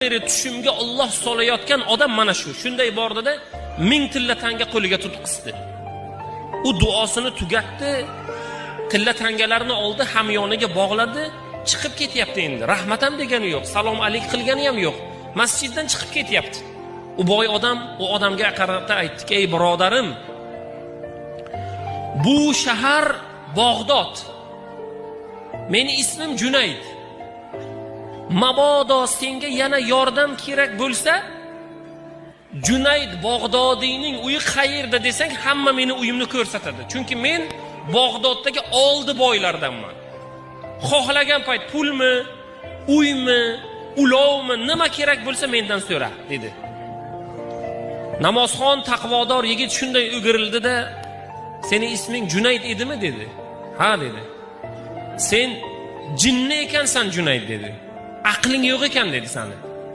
Beri tushimga Olloh solayotgan odam mana shu. Shunday bordida 1000 tilla tanga qo'liga tutqizdi. U duosini tugatdi, tilla tangalarni oldi, hamyoniga bog'ladi, chiqib ketyapti endi. Rahmat ham degani yo'q, salom alik qilgani ham yo'q. Masjiddan chiqib ketyapti. U boy odam u odamga qarata aytdiki: "Ey birodarim, bu shahar Bog'dod. Meni ismim Junayd. Mabodo senga yana yordam kerak bo'lsa, Junayd Bog'dodiyning uyi qayerda desang, hamma meni uyimni ko'rsatadi. Chunki men Bog'doddagi oldi boylardanman. Xohlagan payt pulmi, uymi, ulovmi, nima kerak bo'lsa mendan so'ra", dedi. Namozxon taqvodor yigit shunday o'girildi-da, "Seni isming Junayd edimi?" dedi. "Ha", dedi. "Sen jinni ekansan, Junayd", dedi. "Aqling yo'q ekan", dedi sani.